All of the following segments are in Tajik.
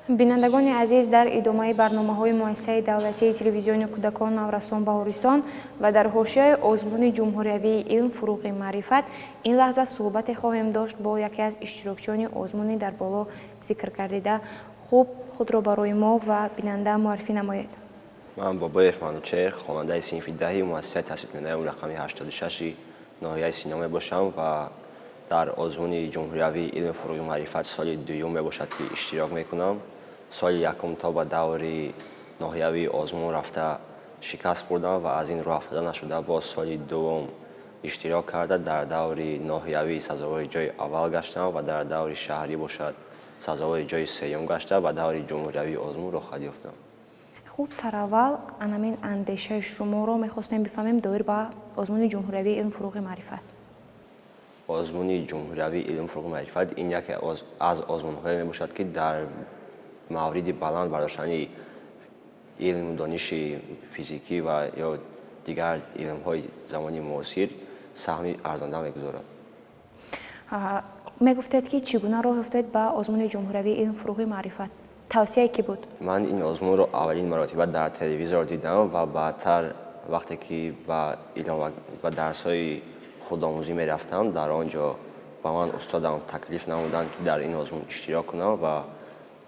Бинандагони азиз, дар идомаи барномаҳои Муассисаи давлатии телевизиони кӯдакон, наврасон, Баҳористон ва дар ҳошияи озмуни ҷумҳуриявии «Илм, фуруғи маърифат» ин лаҳза суҳбате хоҳем дошт бо яке аз иштирокчиёни озмуни дар боло зикр гардида. Хуб, худро барои мо ва бинанда муаррифӣ намоед. Ман Бобоев Манучеҳр, хонандаи синфи 10-и муассисаи таҳсилоти миёнаи рақами 86-и ноҳияи Сино мебошам ва дар озмуни ҷумҳуриявии «Илми, фуруғи маърифат» соли дуюм мебошад, ки иштирок мекунам. Соли якум то ба даври ноҳиявии озмун рафта, шикаст хӯрдам ва аз ин роҳ афтода нашуда, боз соли дуввум иштирок карда, дар даври ноҳиявӣ сазовори ҷои аввал гаштам ва дар даври шаҳрӣ бошад, сазовори ҷои сеюм гашта, ба даври ҷумҳуриявии озмун роҳхат ёфтам. Хуб, сараввал анамин андешаи шуморо мехостем бифаҳмем доир ба озмуни ҷумҳуриявии «Илм, фуруғи маърифат». Озмуни ҷумҳуриявии «Илм, фуруғи маърифат» ин яке аз озмунҳое мебошад, ки дар мавриди баланд бардоштани илму дониши физикӣ ва ё дигар илмҳои замони муосир саҳми арзанда мегузорад. Мегуфтед, ки чӣ гуна роҳ ёфтед ба озмуни ҷумҳуриявии «Илм, фуруғи маърифат»? Тавсияе кӣ буд? Ман ин озмунро аввалин маротиба дар телевизор дидам ва баъдтар, вақте ки ба дарсҳои худомӯзӣ мерафтам, дар он ҷо ба ман устодам таклиф намуданд, ки дар ин озмун иштирок кунам, ва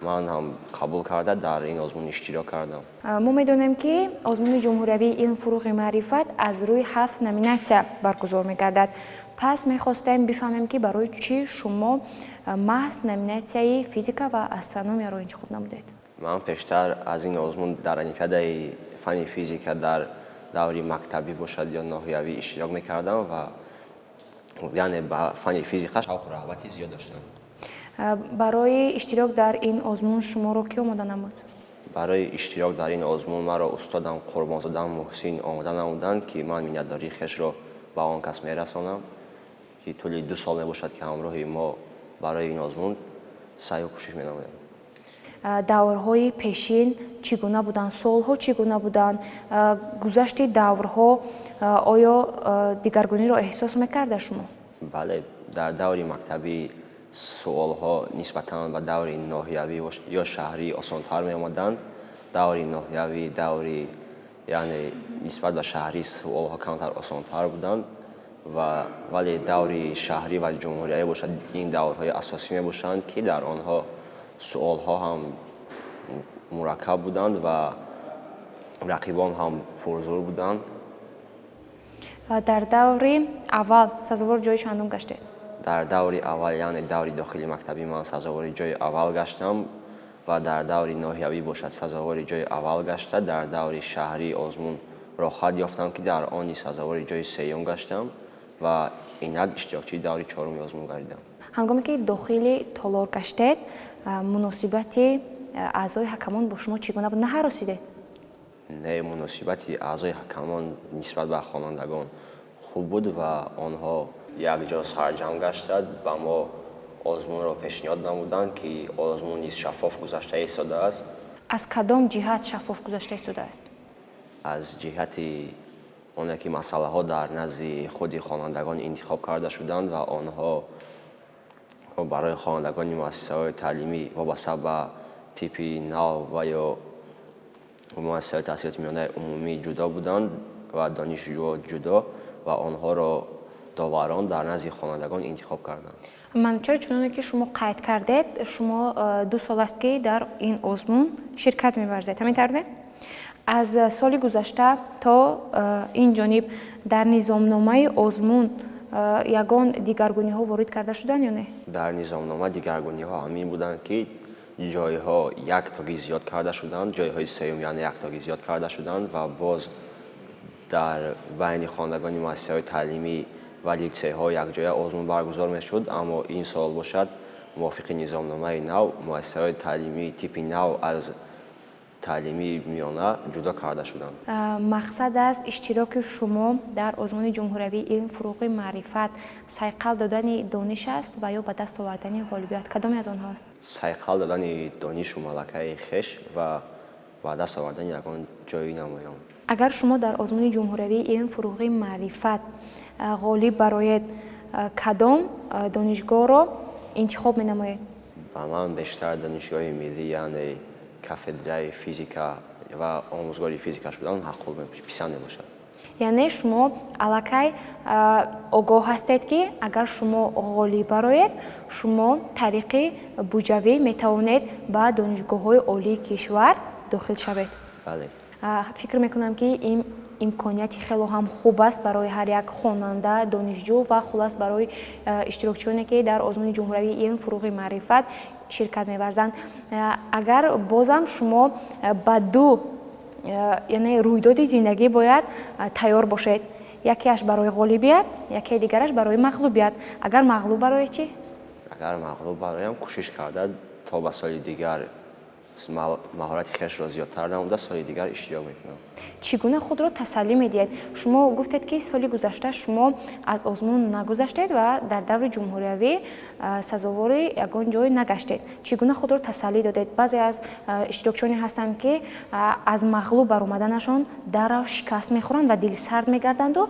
ман ҳам қабул карда, дар ин озмун иштирок кардам. Мо медонем, ки озмуни ҷумҳуриявии «Илм, фуруғи маърифат» аз рӯи ҳафт номинатсия баргузор мегардад. Пас мехостем бифаҳмем, ки барои чӣ шумо маҳз номинатсияи физика ва астрономияро интихоб намудед? Ман пештар аз ин озмун дар олимпиадаи фанни физика дар даври мактабӣ бошад ё ноҳиявӣ иштирок мекардам ва яъне ба фанни физика шавқу рағбати зиёд доштам. Барои иштирок дар ин озмун шуморо кӣ омода намуд? Барои иштирок дар ин озмун маро устодам Қурбонзода Муҳсин омода намуданд, ки ман миннатдории хешро ба он кас мерасонам, ки тӯли 2 сол мебошад, ки ҳамроҳи мо барои ин озмун саъю кӯшиш менамояд. Даврҳои пешин чӣ гуна буданд? Суолҳо чӣ гуна буданд? Гузашти даврҳо оё дигаргуниро эҳсос мекарда шумо? Бале, дар даври мактабӣ суолҳо нисбатан ба даври ноҳиявӣ ё шаҳрӣ осонтар меомаданд. Даври ноҳиявӣ, даври яъне нисбат ба шаҳрӣ суолҳо камтар осонтар буданд ва вале даври шаҳрӣ ва ҷумҳуриявӣ бошад, ин даврҳои асосӣ мебошанд, ки дар онҳо суолҳо ҳам мураккаб буданд ва рақибон ҳам пурзур буданд. Дар даври аввал сазовори ҷои чандум гаштед? Дар даври аввал, яъне даври дохили мактабӣ, ман сазовори ҷои аввал гаштам ва дар даври ноҳиявӣ бошад, сазовори ҷои аввал гашта, дар даври шаҳрии озмун роҳхат ёфтам, ки дар он низ сазовори ҷои сеюм гаштам ва инак иштирокчии даври чоруми озмун гардидам. Ҳангоме ки дохили толор гаштед, муносибати аъзои ҳакамон бо шумо чӣ гуна буд? Наҳаросидед? Не, муносибати аъзои ҳакамон нисбат ба хонандагон хуб буд ва онҳо якҷо сарҷамъ гашта, ба мо озмунро пешниҳод намуданд, ки озмун низ шаффоф гузашта истодааст. Аз кадом ҷиҳат шаффоф гузашта истодааст? Аз ҷиҳати оне ки масъалаҳо дар назди худи хонандагон интихоб карда шуданд ва онҳо барои хонандагони муассисаҳои таълимӣ вобаста ба типи нав ва ё муассисаҳои таҳсилоти миёнаи умумӣ ҷудо буданд ва донишҷӯҳо ҷудо, ва онҳоро доварон дар назди хонандагон интихоб карданд. Манучеҳр, чуноне ки шумо қайд кардед, шумо 2 сол аст, ки дар ин озмун ширкат меварзед, ҳамин тавр не? Аз соли гузашта то ин ҷониб дар низомномаи озмун ягон дигаргуниҳо ворид карда шуданд ё не? Дар низомнома дигаргуниҳо ҳамин буданд, ки ҷойҳо яктогӣ зиёд карда шуданд, ҷойҳои сеюм, яъне яктогӣ зиёд карда шуданд, ва боз дар байни хонандагони муассисаҳои таълимӣ ва литсейҳо якҷоя озмун баргузор мешуд. Аммо ин сол бошад, мувофиқи низомномаи нав, муассисаҳои таълимии типи нав аз таълимии миёна ҷудо карда шуданд. Мақсад аз иштироки шумо дар озмуни ҷумҳуриявии «Илм, фуруғи маърифат» сайқал додани дониш аст ва ё ба даст овардани ғолибият? Кадоме аз онҳо аст? Сайқал додани донишу малакаи хеш ва ба даст овардани ягон ҷои намоён. Агар шумо дар озмуни ҷумҳуриявии «Илм, фуруғи маърифат» ғолиб бароед, кадом донишгоҳро интихоб менамоед? Ба ман бештар Донишгоҳи миллӣ, яъне кафедраи физика ва омӯзгори физика шудан ҳаққу писанд мебошад. Яъне шумо аллакай огоҳ ҳастед, ки агар шумо ғолиб бароед, шумо тариқи буҷавӣ метавонед ба донишгоҳҳои олии кишвар дохил шавед. Бале. Фикр мекунам, ки ин имконияти хело ҳам хуб аст барои ҳар як хонанда, донишҷӯ ва хулас барои иштирокчиёне, ки дар озмуни ҷумҳуриявии «Илм фурӯғи маърифат» ширкат меварзанд. Агар бозам шумо ба ду, яъне рӯйдоди зиндагӣ бояд тайёр бошед: якеаш барои ғолибият, якеи дигараш барои мағлубият. Агар мағлуб бароед, чӣ? Агар мағлуб бароям, кӯшиш карда, то ба соли дигар маҳорати хешро зиёдтар намуда, соли дигар иштирок мекунам. Чӣ гуна худро тасаллӣ медиҳед? Шумо гуфтед, ки соли гузашта шумо аз озмун нагузаштед ва дар даври ҷумҳуриявӣ сазовори ягон ҷой нагаштед. Чӣ гуна худро тасаллӣ додед? Баъзе аз иштирокчиёне ҳастанд, ки аз мағлуб баромаданашон даррав шикаст мехӯранд ва дилсард мегарданду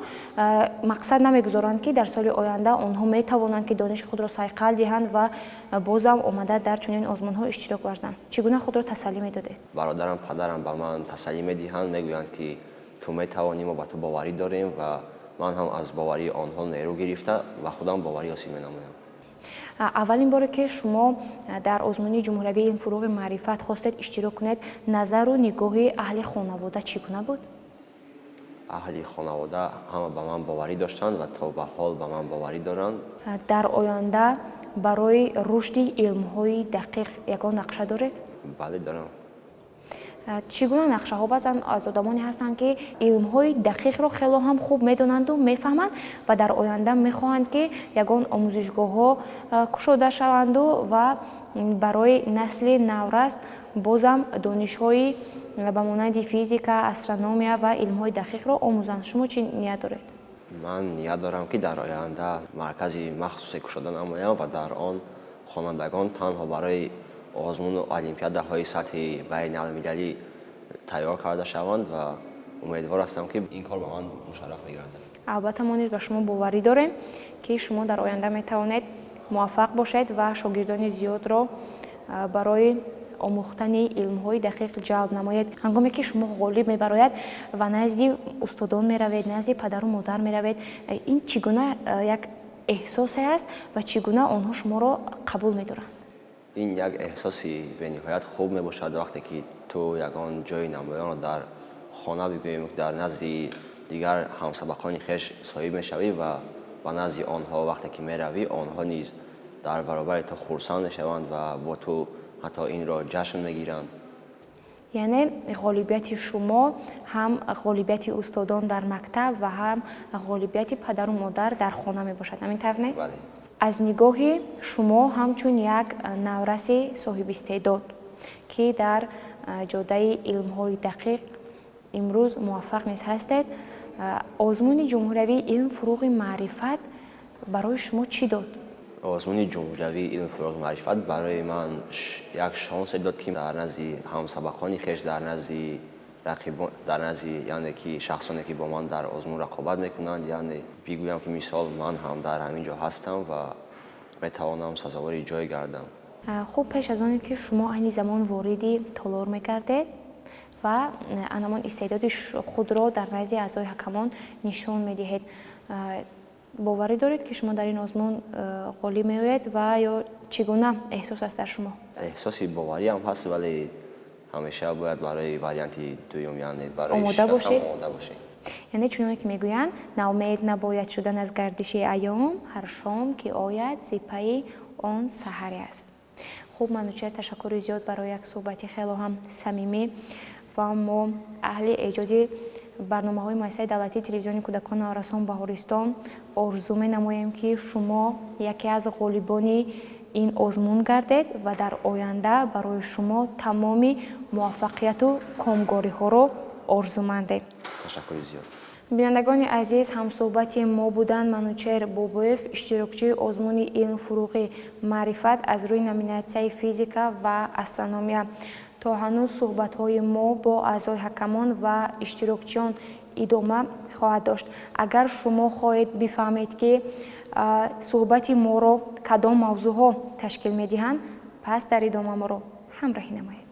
мақсад намегузоранд, ки дар соли оянда онҳо метавонанд, ки дониши худро сайқал диҳанд ва бозам омада дар чунин озмунҳо иштирок варзанд. Чӣ гуна худро тасаллӣ медодед? Бародарам, падарам ба ман тасаллӣ медиҳанд, мегӯянд, ки ту метавонӣ, мо ба ту боварӣ дорем, ва ман ҳам аз боварии онҳо нерӯ гирифта ва худам боварӣ ҳосил менамоям. Аввалин боре, ки шумо дар озмуни ҷумҳуриявии «Илм фурӯғи маърифат» хостед иштирок кунед, назару нигоҳи аҳли хонавода чӣ гуна буд? Аҳли хонавода ҳама ба ман боварӣ доштанд ва то ба ҳол ба ман боварӣ доранд. Дар оянда барои рушди илмҳои дақиқ ягон нақша доред? Бале, дорам. Чӣ гуна нақшаҳо? Баъзан аз одамоне ҳастанд, ки илмҳои дақиқро хело ҳам хуб медонанду мефаҳманд ва дар оянда мехоҳанд, ки ягон омӯзишгоҳҳо кушода шаванду ва барои насли наврас бозам донишҳои ба монанди физика, астрономия ва илмҳои дақиқро омӯзанд. Шумо чӣ ният доред? Ман ният дорам, ки дар оянда маркази махсусе кушода намоям ва дар он хонандагон танҳо барои озмуну олимпиадаҳои сатҳи байналмилалӣ тайёр карда шаванд ва умедвор ҳастам, ки ин кор ба ман мушарраф мегардад. Албатта, мо низ ба шумо боварӣ дорем, ки шумо дар оянда метавонед муваффақ бошед ва шогирдони зиёдро барои омӯхтани илмҳои дақиқ ҷалб намоед. Ҳангоме ки шумо ғолиб мебарояд ва назди устодон меравед, назди падару модар меравед, ин чӣ гуна як эҳсосе аст ва чӣ гуна онҳо шуморо қабул медоранд? Ин як эҳсоси бениҳоят хуб мебошад, вақте ки ту ягон ҷои намоёнро дар хона, бигӯем, дар назди дигар ҳамсабақони хеш соҳиб мешавӣ ва ба назди онҳо вақте ки меравӣ, онҳо низ дар баробари ту хурсанд мешаванд ва бо ту ҳатто инро ҷашн мегиранд. Яъне ғолибияти шумо ҳам ғолибияти устодон дар мактаб ва ҳам ғолибияти падару модар дар хона мебошад, ҳамин тавр, не? Бале. Аз нигоҳи шумо, ҳамчун як навраси соҳибистеъдод, ки дар ҷодаи илмҳои дақиқ имрӯз муваффақ низ ҳастед, озмуни ҷумҳуриявии «Илм фурӯғи маърифат» барои шумо чӣ дод? Озмуни ҷумҳуриявии «Илм фурӯғи маърифат» барои ман як шонсе дод, ки дар назди ҳамсабақони хеш, дар назди рақибон, дар назди, яъне ки шахсоне, ки бо ман дар озмун рақобат мекунанд, яъне бигӯям, ки мисол ман ҳам дар ҳамин ҷо ҳастам ва метавонам сазовори ҷой гардам. Хуб, пеш аз оне ки шумо айни замон вориди толор мегардед ва анамон истеъдоди худро дар назди аъзои ҳакамон нишон медиҳед, боварӣ доред, ки шумо дар ин озмун ғолиб меоед ва ё чӣ гуна эҳсос аст дар шумо? Эҳсоси бовариам ҳаст, вале ҳамеша бояд барои варианти дуюм, яъне барои омода бошед. Омода бошед. Яъне чуноне ки мегӯянд, ноумед набояд шудан аз гардиши айём, ҳар шом ки ояд, зипаи он саҳаре аст. Хуб, Манучер, ташаккури зиёд барои як суҳбати хело ҳам самимӣ ва мо, аҳли эҷоди барномаҳои Муассисаи давлатии телевизиони кӯдакон, наврасон, Баҳористон, орзу менамоем, ки шумо яке аз ғолибони ин озмун гардед ва дар оянда барои шумо тамоми муваффақияту комгориҳоро орзумандем. Ташаккури зиёд. Бинандагони азиз, ҳамсӯҳбати мо буданд Манучер Бобоев, иштирокчии озмуни «Илм фурӯғи маърифат» аз рӯи номинатсияи физика ва астрономия. То ҳанӯз суҳбатҳои мо бо аъзои ҳакамон ва иштирокчиён идома хоҳад дошт. Агар шумо хоҳед бифаҳмед, ки суҳбати моро кадом мавзӯъҳо ташкил медиҳанд. Пас дар идома моро ҳамроҳӣ намоед.